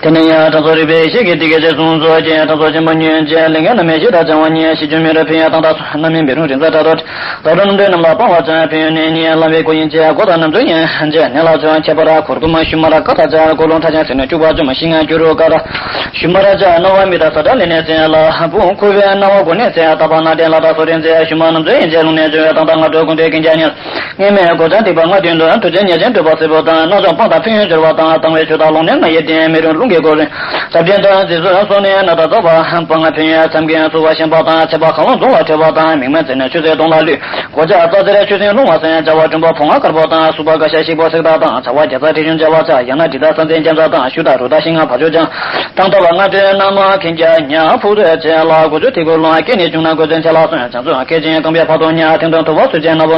དེ་ནས་ཡང་དྲང་སྲོང་རིག་པའི་ཡེ་ཤེས་ཀྱིས་འདི་སྐད་ཅེས་གསུངས་སོ། ཀྱེ་དྲང་སྲོང་ཆེན་པོ་ཉོན་ཅིག་ལས་ངན་རྣམ་སྨིན་ཞི་དྲག་བྱང་བ་ཉིད། ཞི་འཇམ་མི་རུ་ཕན་ཡོན་དང་དག་སོགས་རྣམ་སྨིན་མི་རུང་རིག་འཛིན་དྲག་དོ། ད་རུང་རྣམ་གྲོལ་རྣམས་ལ་སྤང་བར་བྱ། ཕན་ཡོན་ནི་ཉིད་བླ་མའི་སྒོ་ཡིན་གྱི། སྒོ་དང་རྣམ་གྲོལ་ཡིན་གྱི་གནས་ལ་བྱོན། ཁྱད་པར་གུར་གུམ་ཞུན་མར་དཀར་དང་སྦྱར། ཀོ་ལོང་ཁྲ་ཆེན་ཟེར་ནས་བཅུག་པ་བཅོམ། ཤིང་ལྔ་སྐྱུ་རུ་དཀར། ཞུན་མར་སྦྱར་སྣང་བ་མི་དག་ས་དགྲ་ལས་ནས་ཚེ་ལ་བུ་ཁུ་བའི་སྣང་བ་སྒོ་ནས་ཚེ་ལྟ་བ་ན་དེ་ལ་དག་སོ་རིན་ཚེ་ཞུན་མར་རྣམ་གྲོལ་ཡིན་གྱི་རླུང་ནས་བྱོན། དང་དག་སྔ་དྲོ་ཀུན་ཏུ་ཀུན་ཀྱང་ཉལ། སྔས་མའི་གོ་ཆ་ཐིགས་པ་ལྔ་བདུན་དུ་དུས་ཚོད་ཉེར་ཆེན་སྒྲུབ་པ་སྲིད་པོ་དང་སྣ་ཚོགས་སྤང་དང་ཕན་ཡོན་སྦྱོར་བ་དང་དང་བའི་ཆོས་དང་ལོང་ནས་ང་ཡི་རྟེན་མི་རུང་རླུང་གི་སྒོ་རིང་ཟབ་ཆེན་དང་རྗེས་སུ་སོང་ནས་ན་ད་ཚོགས་པ་སྤང་ཕན་ཡོན་མཚམས་ཀྱི་ཚོགས་པ་ཤན་པ་དང་ཚེ་དཔག་གང་བློ་རྫོང་ལ་ཁྲོས་པ་དང་མིག་སྨན་རྩེ་ནས་ཆུ་ཚོད་སྟོང་ལ་བླུད། གོ་ཆ་རྩ་རྩེར་ཆུ་སྲིན་ལྷུང་བ་སེན་བྱ་བ་གྲུམ་པ་བོང་ང་དཀར་པོ་དང་སུ་པ་ག་ཤ་ཤིག་པོ་སེག་ཐག་དང་ཚ་བ་རྒྱ་ཚ་དྲི་ཆུང་བྱ་བ་ཚ་ཡང་ན་དྲི་དང་ས་འཛིན་རྒྱ་མཚོ་དང་ཞུ་དང་རུ་དང་ཤིང་ང་བ་ཆོས་ཀྱང་དང་ལྟ་བ་ལྔ་སྤྲོད་རྣམས་ཁེངས་ཀྱང་ཉ་ཕུག་རེ་བྱེད་ལ་གོ་ཆུ་ཐིགས་པོ་ལོང་སྐེ་ནི་བྱུང་ན་གོས་ཚན་ཆ་ལ་སོན་བྱང་ཚུལ་ཁེ་ཅན་རྐང་པའི་ཕ་ཐོག་ཉ་ཐེང་ཐོང་ཐུ་བ་སུ་ཅན་ན་བོ།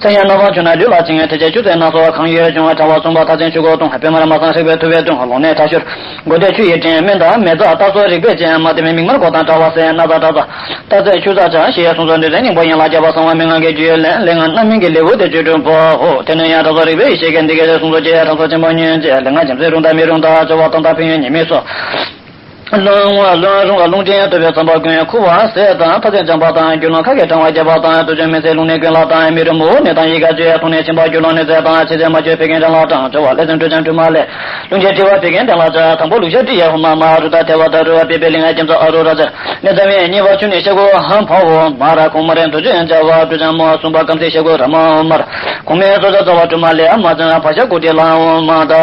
ཚ་ཡང་ན་བ་བྱུང་ན་ལུས་ལ་བྱིང་ཐེ་ཆེ་ཆུ་ཚན་སྣ་ཚོགས་གང་ཡོད་བྱུང་བ་བྱ་བ་གསུམ་པ་ཐག་ཆེན་ཆུ་འགོ་གཏོང་པད་མར་མ་སང་སྲེག་པའི་ཐུ་བའི་གདོང་ལོང་ནས་ཐ་ཤོར། མགོ་ཐད་ཆུ་ཡི་སྤྲིན་སྨན་དང་མེ་བཙའ་རྟ་སོགས་རིག་པས་ཅན་མ་བསྟེན་པའི་མིག་དམར་མགོ་དང་དྲ་བ་སེ་སྣ་ཚ་དྲ་ཚ། རྟ་ཚད་ཆུ་ཚ་ཆ་ཞེས་གསུངས་སོ། འདི་ཚེ་སྙིང་པོ་ཡན་ལག་བརྒྱད་པ་གསང་བ་མན་ངག་གི་རྒྱུད་ལས་ལས་ངན་རྣམ་སྨིན་གྱི་ལེའུ་སྟེ་བཅུ་དྲུག་པའོ། དེ་ནས་ཡང་དྲང་སྲོང་རིག་པའི་ཡེ་ཤེས་ཀྱིས་འདི་སྐད་ཅེས་གསུངས་སོ། ཀྱེ་དྲང་སྲོང་ཆེན་པོ་ཉོན་ཅིག་ལས་ངན་རྒྱ་མཚོའི་རུང་དང་མི་རུང་དང་སྦྱོར་བ་དང་དག་ཕན་ཡོན་ཉེས་དམིགས་སོགས། ལོང་བ་ལོང་རུང་བ་ལོང་ཅན་ལྟོས་པའི་ཚངས་པ་ཀུན་ཁུ་བ་ཟས་དང་ཐ་ཚིག་འཇམ་པ་དང་རྒྱུ་ལོང་ཁ་གི་གྲང་བ་རྒྱས་པ་དང་དུ་ཆུ་མི་ཚེ་རླུང་ནད་ཀུན་ལ་དང་མི་རུང་མུ་ནད་དང་ཡི་ག་བཅས་མཐོང་ནས་ཕྱིན་པ་རྒྱུ་ལོང་ནད་ཚད་དང་ཕྱི་ཚེ་མ་བཅོས་ཕེ་རྒན་གྲང་ལ་དྲང་སྦྱོར་བ་ལས་ཚན་དྲོད་ཅན་དྲུ་མ་ལས། ལུང་ཆེན་དྲི་བ་བད་ཀན་ལྡན་ལ་བྱ། དང་པོ་ལུག་ཤ་དྲི་ཡ་ཧུ་མ་མ་རུ་ད་ཐེ་བ་ད་རུ་བ་པི་པེ་ལི་ང་རྒྱ་མཚོ་ཨ་རུ་ར་ཅ། ནས་ཚ་བའི་གཉིས་པ་ཆུ་ནི་ཤ་ཁུ་ཧམ་ཕ་བོ་མ་ར་ཁོང་མ་རེ་དུ་ཆུ་ཡང་བྱ་བ་དྲུ་ཅན་མོ་གསུམ་པ་སྐམ་སའི་ཤ་ཁུ་ར་མ་མར། གོང་མའི་སོ་ས་རྩ་བ་དྲུ་མ་ལས་མ་ཅང་བ་ཤ་ཀུ་ཏི་ལ་འོ་མ་ད།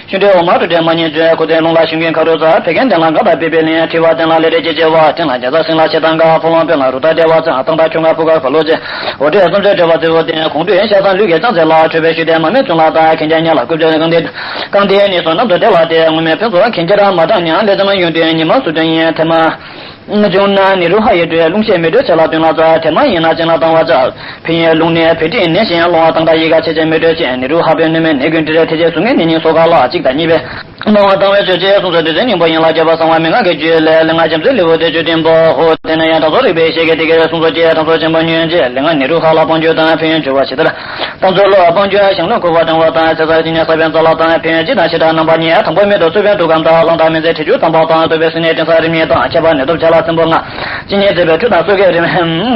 ཤུན་དྲི་འོ་མ་དྲུ་དྲི་མ་ཉིད་བཅོས་ཁུ་ཚན་རླུང་ལ་ཤིང་ཀུན་ཁ་རུ་ཚ་བད་ཀན་ལྡན་ལ་ག་ད་པི་པེ་ལི་ཡ་དྲི་བ་ལྡན་ལ་ལས་རེ་ཅི་ཅི་བ་ཐེན་ལ་རྒྱ་ཚ་སིང་ལ་ཆེ་དང་ག་ཕོ་ལོང་པེ་ལ་རུ་ད་དྲི་བ་ཚ་ཏང་ད་ཁྱོ་ང་ཕུ་ག་ཁ་ལོ་ཅེ། འོ་དྲི་སུམ་ཚེ་དྲི་བ་ཚེ་བོ་ཏེ་གོང་དུ་ཤ་ཚང་ལུས་ཀྱི་ཅང་ཚེ་ལ་ཁྲོས་པའི་ཤུ་དེ་མ་མེད་ཙུན་ལ་ད་ཁེན་རྒྱ་ཉ་ལ་ཀུབ་ཅ་གང་དེ། རྐང་དེ་ནི་སོ་ནམ་དུ་དེ་ལ་དེ་ངོ་མའི་ཕན་ཚུན་ཁེན་ཁྱེད་རང་མ་དྲག་ཉང་ལས་ཙམ་ཡོང་དུས་ཉི་མ་སུ་དོན་ཡིན་ཐེ་མ། བྱུང་ན་ནི་རུ་ཧ་ཡི་དུས་རླུང་ཤས་མི་འདོད་ཆེ་ལ་དོན་ལ་ཙ་ཐེ་མ་ཡིན་ན་ཅན་ལ་བཏང་བ་ཙ། ཕན་ཡོན་རླུང་ནི་བེ་ཏི་ནས་བཞིན་སློང་བ་དང་ད་ཡི་ག་ཆེ་ཆེ་མི་འདོད་ཆེ་ནི་རུ་ཧ་པའི་ནུ་མའི་ནི་ཀུན་དྲི་རེ་ཐེ་ཆེ་གཟུགས་ངན་ནི་ཉིན་སོ་ག་ལ་གཅིག་དང་གཉིས་པའི། སློང་བ་དང་བའི་ཆོས་ཅན་གསུང་ཚོ་དུས་ཚོད་སྙིང་པོ་ཡིན་ལ་རྒྱལ་བ་གསང་བ་མན་ངག་གི་རྒྱུད་ལས་ལས་ང་རྒྱ་མཚོའི་ལེའུ་སྟེ་བཅུ་བདུན་པའོ། དེ་ན་ཡང་དྲང་སྲོང་རིག་པའི་ཤེས་ཀྱི་དེ་སྐད་གསུང་ཚོ་ཅེས་དྲང་སྲོང་ཆེན་པོ་ཉོན་ཅེས་ལས་ང་ནི་རུ་ཧ་ལ་སྤང་རྒྱུ་དང་ཕན་ཡོན་བྱུ་བ་ཞེས་དར། ད་ཚོ་ལོ་སྤང་རྒྱུ་ཞང་བློན་འཁོར་བ་དྲང་བ་དང་ཚེ་ས་ཅི་ཉ་ས་བན་ཙ་ལ་དང་ཕན་ཡོན་སྤྱི་དང་ཞེ་དྲག་རྣམ་པ་གཉིས། དང་པོ་མེ་ཏོག་སུ་བན་དུ་གམ་དང་གླང་དང་མི་ཚེ་ཁྲི་ཆུ་དང་པ་དང་སྟོད་པའི་སི་ནས་དྲན་ས་རིམ་གཉིས་དང་ཁྱད་པར་ནི་སྟོབས་ཆ་ལ་སྲིན་པོ་ལྔ། ཅི་ཉིད་མཛད་པའི་ཁྲུས་དང་གསོལ་གའི་རིམ།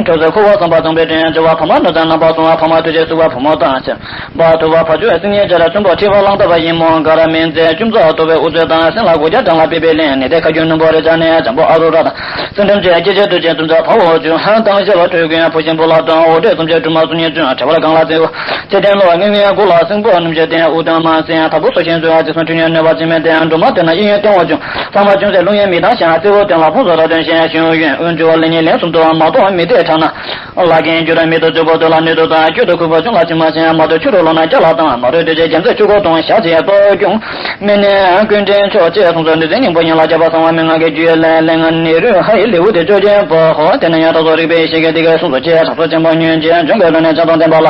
ཁྲོ་ཚོའི་ཁུ་བ་བསམ་པ་བཟང་པོའི་དྲིན་བྱུང་བ་ཕ་མ་ནོར་དང་རྣམ་པ་སྲུང་བ་ཕ་མ་ཐུགས་རྗེ་སུ་བ་བུ་མོ་དང་ཆེ། བ་ཐུ་བ་ཕ་ཆུ་སིན་ཉེ་ཅ་ར་ཆུན་པོ་ཁྲི་བ་གླང་ཐ་བ་ཡིན་མོ་ག་ར་མིན་ཚེ་ཅུམ་ཚ་ཐོ་བའི་ཨུ་ཚོའི་དང་སིན་ལ་གོ་རྒྱ་གྲང་ལ་པི་པེ་ལེན་ནི་དེ་ཁ་རྒྱུན་ནུ་འབོ་རེ་ཅ་ནས་འཇམ་པོ་ཨ་རུ་ར་དང་། སེང་ལྡེམ་ཅན་སྐྱེ་ཆེ་དུ་ཅན་ཙུམ་ཚ་ཕ་བོ་ཆུ་ཧང་དང་ཤ་བ་ཁྲོས་ཀུན་ཕུ་ཤིང་བུ་ལ་དང་འོ་དྲེ་ཙུམ་ཆེ་གྲུ་མ་སུ་ཉེ་ཅུན་ཁྲ་བར་གང་ལ་ཚེ་བོ། ཚེ་ཏན་ལོ་ངེ་ངེ་གུ་ལ་སེང་པོ་སྣུམ་ཆེ་ཏན་ཨུ་དང་མ་སེང་ཐ་བུ་སོ་ཤིང་ཟོས་ཨ་ཅི་སོང་ཁྲི་ཉོན་ནོ་བ་ཅི་མེ་ཏན་འགྲོ་མ་ཏན་ན་ཨི་ཡོན་ཏན་བ་ཅུང་ཚང་མ་ཅུང་ཟད་རླུང་ཡན་མི་དང་ཤ་ཚེ་བོ་ཏན་ལ་ཕུང་བཟོ་ར་དོན་ཤེས་ཤིང་ཡོན་ཨུན་ཅུ་བ་ལེ་ཉེ་ལེན་སུམ་དུ་མ་གཏོགས་མི་དེ་ཁྲ་ན། ལ་རྒན་རྒྱུ་ར་མི་དུ་རྒྱུ་བོ་དུ་ལ་ནི་དུ་དང་རྒྱུ་དུ་ཁུ་བོ་ཅུང་ལ་ཅི་མ་ཅན་མ་དུ་ཆུ་རུ་ལོ་ན་སྐྱ་ལ་དང་མ་རུ་དུ་ཅེ་རྒྱ་མཚོ་ཆུ་གོ་དང་ཤ་ཅེ་ཏོ་ཀྱུང་། མི་ནི་ཀུན་དྲན་ཆོག་ཅེས་གསུངས་སོ་འདི་ཚེ་སྙིང་པོ་ཡིན་ལ་རྒྱལ་བ་གསང་བ་མན་ངག་གི་རྒྱུད་ལས་ལས་ངན་ནི་རུ་ཧ་ཡི་ལེའུ་དེ་ཆོས་ཅན་པོ་ཧོ། དེ་ནས་ཡང་དྲང་སྲོང་རིག་པའི་ཡེ་ཤེས་ཀྱི་དེ་སྐད་གསུངས་སོ་ཅེས་དྲང་སྲོང་ཆེན་པོ་ཉོན་ཅེས་འཇོན་པའི་ལུས་ནས་བྱང་དང་ལྡན་པ་ལ།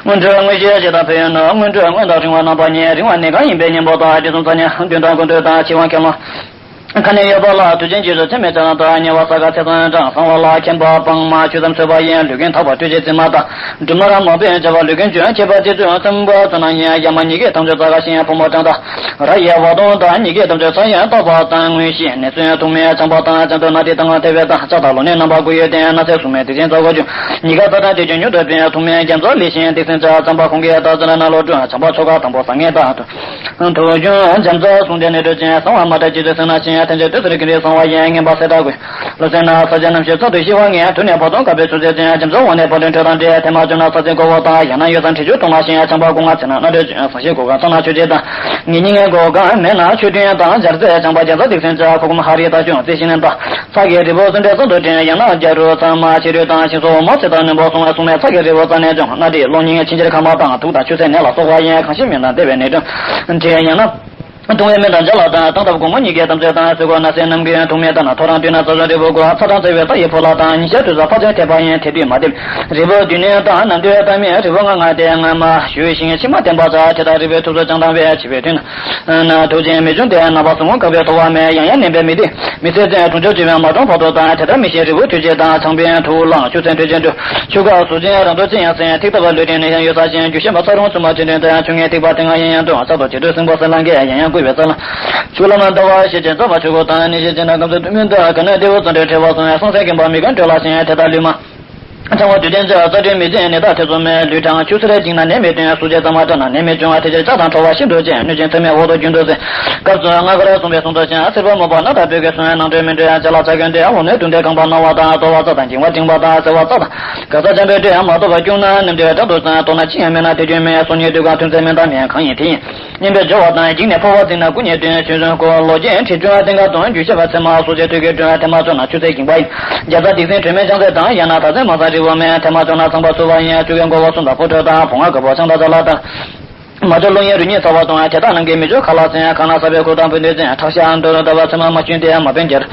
སྔོན་འགྲོའི་དངོས་གཞི་ཇི་ལྟར་ཕན་ཡོན་ནོ། སྔོན་འགྲོའི་སྔོན་དང་རིང་བ་རྣམ་པ་གཉིས། རིང་བ་ནི་གང་ཡིན་པའི་གཉེན་པོ་དང་དེ་གསུམ་ཚ་ཉེ་བདུན་དང་ཀུན་འདུས་དང་འཆི་བ་ཁས་ལོངས། ཁ་ནས་ཡོད་པ་ལ་དུས་ཆེན་རྗེས་སུ་ཚད་མེད་ཚད་རང་དང་ཉེ་བར་ས་ག་ཚད་ཚང་གྲངས་བཟང་བ་ལ་མཁན་པ་སྤང་མ་ཆོས་ཙམ་བཟོད་པ་ཡིན། ལུས་ཀུན་དག་པ་སྤྲོས་བཅས་བརྩི་མ་དང་སྒྲུབ་མར་མང་པོས་བྱ་བ་ལུས་ཀུན་སྤྱོད་ཁྱད་པར་ཅི་བྱུང་བསམ་པ་ཚོ་ན་ཡིན། ཡ་མ་ཉི་གེ་ཐམས་ཅད་རྩ་ཁ་ཤིང་ཕོ་མོ་བྲང་དང་ར་ཡི་བ་དོང་དང་ཉི་གེ་ཐམས་ཅད་ས་ཡང་རྟོགས་པ་དང་མངོན་ཤེས་ནི་ཚོན་ཐུག་མའི་ཚངས་པ་དང་ཅང་ཏུ་ན་དེ་དང་ཐེ་བའི་དང་ལྕགས་དང་ལོ་ནས་རྣམ་པ་དགུ་ཡོད་དེ་སྣ་ཚེ་སུ་མའི་དེ་བཞིན་རྩ་བ་བཅུ་ཉི་ག་རྩ་དང་དེ་བཞིན་མྱུར་དུ་འཕེལ་ཐུག་མའི་རྒྱ་མཚོ་ལས་བཞིན་ཏིག་སེང་ལྕགས་ཚངས་པ་ཁོང་གི་རྟགས་ཟེར་ན་ལོ་དྲུག་ཚངས་པ་ཆོ་ག་དང་པོ་བཟང་ངན་དང་། ཐུགས་བྱུང་འཇམ་རྩ་གསུང་ལྡན་ནི་འགྲོ་ཅན་གསང་བ་མ་དྲག་རྗེ་བཙུན་སེང་ན་ཞིང་ཐན་ཅན་དུས་སུ་རིག་གི་རིག་གསང་བ་ཡན་ངན་པ་སེ་དྲག་དགོས། ལོ་སེང་ན་ས་ཆ་རྣམ་ཤེས་ཚོགས་དུ་ཤི་བ་ངན་དུས་ནས་བར་སྟོང་དཀའ་བའི་ཆུ་ཚད་ཅན་འཇམ་རྩ་འོང་ནས་བར་སྟོང་འཕྲོད་དང་འདྲེས་ཐེ་མ་བཅོམ་ན་ས་ཆེན་བསྐོར་བ་དང་ཡང་ན་ཡོད་ས་འཁྲི་ཆུ་ཐུང་མ་ཞིང་ཚངས་པ་སྐུ་ང་ཚེ་ན་སྣ་འདྲེན་བྱོན་བཟང་ཞིང་གོ་གང་ཚང་ན་ཆོས་རྗེ་དང་ངེད་གཉིས་ངན་གོ་གང་མེད་ན་ཆོས་མཐུན་དང་སྦྱར་རྫས་བྱང་པ་རྒྱ་ཚ་སྡིག་སེང་ལྕགས་ཁོ་ཀུམ་ཧ་རི་ད་ཅུང་རྩེ་ཤིང་ནན་པ། ཚ་གི་རི་བོ་སུམ་བྲེ་སུམ་དུ་འདྲེན་ཡང་ན་རྒྱ་རུ་ཚང་མ་ཕྱི་རོལ་དང་ཤིང་སོགས་མོ་ཚེ་དང་རྣོན་པོ་སོང་བས་སུང་མའི་ཚ་གི་རི་བོ་རྩ་ནས་ཅུང་སྣ་འདྲེས་གློ་སྙིང་ཆིན་ཆེར་ཁ་མ་དང་དུག་དང་ཆུ་སེར་ནད་ལ་སོགས་པ་ཡན་གང་ཤེས་མིན་དང་བདེ་བའི་ནད་གདོན་འདྲེན་ཡང་ན། ལྟུང་བའི་མི་དང་འཇའ་ལ་དང་སྟོང་ཐབས་སྒོ་མོ་གཉིས་ཀྱི་དམ་ཚིག་དང་སེ་གོལ་ན་སེ་རྣམས་ཀྱི་ཐུག་མེད་ལྟ་ན་ཐོ་རངས་དུས་ན་རྩ་བཟུང་རི་བོ་དགུ་ཚ་གྲང་བརྩེ་བའི་རྩ་ཡི་ཕོ་ལ་དང་ཉིན་ཤར་དུས་སུ་ཕ་ཚོན་ཐེབས་པ་ཡིན་དེ་དུས་མ་བསྡེབས་རི་བོ་བདུན་ནས་དང་ནམ་དུས་ལྟ་མིན་རི་བོ་ལྔ་ལྔ་སྟེ་སྔ་མ་ཞུས་ཤིང་ཕྱི་མ་བསྟན་པ་ཚ་དེ་དག་རི་བོའི་ཐུགས་སུ་ཅང་དང་བས་བྱིས་པའི་དུས་ན་ཐུགས་ཆེན་མི་འབྱུང་སྟེ་རྣམ་པ་གསུམ་འགག་པའི་ཐོ་བ་མེད་ཡང་ཡང་ནན་པའི་མི་དེ་མི་ཚེ་ཚན་དྲུང་ཆོག་བྱེད་པའི་མ་གྲོང་བར་དུ་དང་དེ་ལྟར་མི་ཤེས་རི་བོ་དུས་བྱེད་དང་ཚངས་པའི་ཐུགས་ལངས་ཆུ་སེར་དུས་ཆེན་དུ། ཆུ་ཁ་ཟུག་ཅན་རང་དུ་ཅི་ཡང་སེང་ཐིག་ལྟ་བུ་ལུས་རྟེན་ནི་ཡང་ཡོད་ས་ཞིང་རྒྱུ་ཤེས་པ་ཚ་རུང་བཙུན་མ་ཆེ་འདྲེན་དང་ཆུ་ངན་ཐིགས་པ་དེ་ང་ཡང་ཡང་དུ་ཚ་དོ་བྱེད་དུས་སྲིན་པོ་སེར་ལང་གིས་ཡང་ཡང་བསྐུལ་བའི་རྩ་ལ། ཆུ་ལམ་ཟླ་བ་ཞེས་བྱའི་རྩ་བ་ཆུ་སྒོ་དང་ནི་ཞེས་བྱས་ན་སྐམ་ས་དུ་མིན་དུ་ག་ནས་ལྟེ་བོ་ཙམ་དུ་ཕྲེད་པ་སོང་བས་སང་སེང་གིན་པ་མི་གང་གྲོལ་ལ་ཞིང་དེ་དག་ལུས་མ། ཚང་བ་དུས་ལྡན་ཅི་རྩ་དྲུད་མི་ཅན་ནི་དག་ཐེ་ཚོམ་མེད་ལུས་དྲང་ཆུ་སེར་གྱིང་ན་ནད་མེད་དོན་སུ་ཅེ་ཙམ་མ་སྤྲོ་ན་ནད་མེད་བྱུང་བ་དེ་ཕྱིར་ལྕགས་དང་ཁྲོ་བ་ཤིན་ཏུ་ཅན་གནོད་སྦྱིན་ཚད་མེད་འོག་ཏུ་རྒྱུན་དུ་ཟིན། སྐབས་སུ་ལྔ་གར་གསུངས་པའི་གསུང་ཚོགས་ཅན་སེར་པོ་སྨུག་པ་སྣ་དང་སྤོས་ཀྱི་གསུང་ནང་དྲོད་མི་འདྲ་ཡང་ཅ་ལག་ཆ་གོན་ཏེ་འོ་ནས་དུང་དེ་རྐང་པ་སྣང་བ་དང་ལྟོ་བ་རྩ་དང་འགྱིང་བ་འབྲིང་བ་དང་སེར་བ་རྩ་དང་། ག་ས་འཇམ་པའི་དྲོད་ཡང་མ་གཏོགས་པ་སྐྱུང་ན་ནམ་དུས་དྲག་ཏུ་ཙམ་ལྟོགས་ན་ཅི་ཡང་མེད་ན་དེ་སྐྱོན་མེད་སོ་ཉིད་དུས་གང་ཐུན་ཚད་མེད་དང་མེད་གང་ཡིན་དེ་ཡིན། སྙན་པའི་སྦྱོར་བ་དང་བགྱིས་ནས་འཕོ་བ་འཛིན་ན་སྐུ་ཉིད་དོན་ཆོས་འབྱུང་སྐོར་ལོ་རྒྱུས་ཁྲིད་སྐྱོང་སྟེང་ག་དོན་རྒྱུ་ཤེས་པ་ཚད་མ་སོ་སོའི་ཐོད་ཀྱི་སྒྲོན་ཐེ་མ་ཚོ་ན་ཆུ་ཚད་འགྱིང་བ་ཡིན། རྒྱ་ཚ་སྡིག་སེང་དྲོད་མེད་ཅང་ཚད་དང་ཡང་ན་ད་ཚད་མ་ཚང་རི་བོ་མེད་ཐེ་མ་ཚོ་ན་ཚངས་པ་ཚུལ་བ་ཡིན་བཅུ་གའི་མགོ་བོ་གསུམ་དང་ཕོ་ཁྲོ་དང་བོ་ང་དགའ་བོ་ཆང་དང་ཅ་ལག་དང་། མ་ཆོག་ལོ་ཡན་རུ་གཉིས་ཚ་བ་དང་དེ་དག་རྣམས་ཀྱིས་མི་ཆོག་ཁ་ལག་ཟན་ཁང་ན་ས་བའི་ཁུ་དང་བུ་འདོད་ཟན་ཁྲག་ཤ་འདོར་ཟླ་བ་ཚེར་མ་མ་ཆུན་ཏེ་མ་བན་རྒྱལ།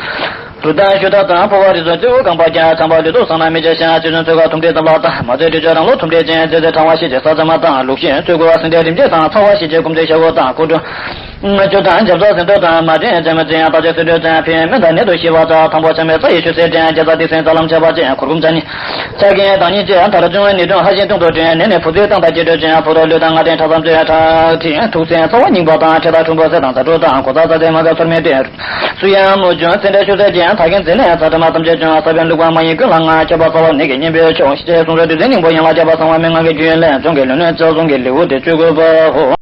རུ་དང་ཤུ་དག་དང་ཕོ་བ་རི་ཚོ་ཙེའུ་རྐང་པ་རྒྱ་ཚང་པ་ལུས་སྟོབས་བཟང་ན་མི་བྱ་ཤ་ཆུ་ཆུན་ཚོད་ཁ་ཐུམ་སྒྲིལ་ཙམ་ལ་དང་མ་ཚོད་དྲི་ཆོས་རང་ལོ་ཐུམ་སྒྲིལ་ཅན་ཚེ་ཚེ་ཕྲེང་བ་ཤེས་བྱེད་ས་ཚ་མ་དང་ལུག་ཤེས་ཚོད་དགུ་བ་སེང་ལྡེང་རིམ་བྱེད་དང་ཚ་བ་ཤེས་བྱེད་སྐུམ་ཚེ་ཤ་བོ་དང་ཀུ་ཀྲུ། ཆུ་དང་འཇབ་ས་ཟིན་ཐོ་དང་མ་དྲན་ཅན་མ་ཅན་ཡང་ད་ཅན་སུ་འདོད་ཅན་ཕན་མེད་དང་ནད་དུ་ཤི་བ་དང་དང་པོ་ཆ་མེད་ས་ཡི་ཆུ་སེར་དྲན་རྒྱ་ཚ་སྡིག་སེང་རྩ་ལམ་ཆ་བ་ཅན་གུར་གུམ་ཆ་ནི། ཆ་རྐྱེན་དང་ཉིད་ཅན་མཐར་བྱུང་ནད་གདོན་ཧ་ཤིང་སྟོང་དུ་དྲན་ནད་ནི་ཕུག་རྫས་བཏང་དང་སྐྱེ་འགྲོ་ཅན་ཕུག་རོ་ལུས་དང་ང་དྲན་ཁྲག་ཙམ་ཚོད་ཁྲག་ཁྲིག་ཐུག་སེང་ཚ་བ་རྙིང་པ་དང་ཁྲེ་དང་ཁྲུང་པོ་སེ་དང་ཚ་གྲོགས་དང་གོ་ཚ་ཚ་ཚེ་མ་ག་སོར་མེད་དྲན། སུ་ཡང་མོ་བྱུང་ཚེ་འདྲ་ཤུ་ཚད་ཅན་ཐག་རྒན་ཚེ་ནས་ཚ་དྲི་མ་ཙམ་ཅན་བྱུང་ས་བོན་ལུག་པ་མ་ཡིན་ཀུན་ལ་ང་ཁྱབ་པ་ཚ་བ་ནད་ཀྱི་གཉེན་པོའི་ཕྱོགས་ཤི་ཆའི་གསུང་རབ་དུས་ཚན་སྙིང་པོ་ཡན་ལ་ཁྱབ་པ་གསང་བ་མན་ངག་གི་རྒྱུན་ལས་ལྗོངས་ཀྱི་ལུས་ལོན་རྩ་གསུང་གི་ལེའུ་སྟེ་བཅུ་དགུ་པའོ།